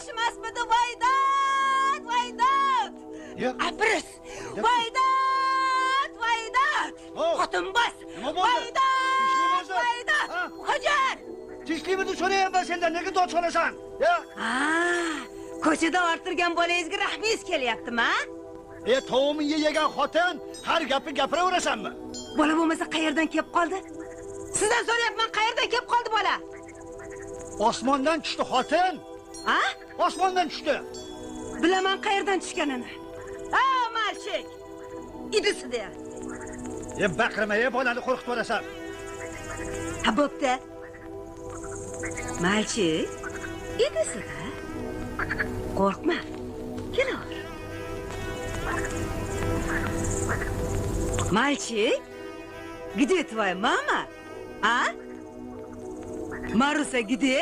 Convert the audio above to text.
Yaxshi emasmidi? Voydod, voydod. Yo'q. Abris. Voydod, voydod. Oh. Xotinboz. Nima bo'ldi? Voydod, Tinchlikmi? voydod. Ha? Ukajon. Tinchlikmidi so'rayapman sendan, nega dod solasan? Ya, Ha, ko'chada orttirgan bolangizga rahmingiz kelyaptimi? Ha? e tovumni yegan xotin, har gapni gapiraverasanmi? Bola bo'lmasa qayerdan kelib qoldi? Sizdan so'rayapman, qayerdan kelib qoldi bola? Osmondan tushdi xotin. Ha? Osmondan tushdi. Bilaman qayerdan tushganini. Ha, мальчик. Иди сюда. E baqirma, e bolani qo'rqitib yuborasan. Ha, bo'pti. Мальчик, иди сюда. Qo'rqma. Kelaver. Мальчик, где твоя мама? А? Маруся где?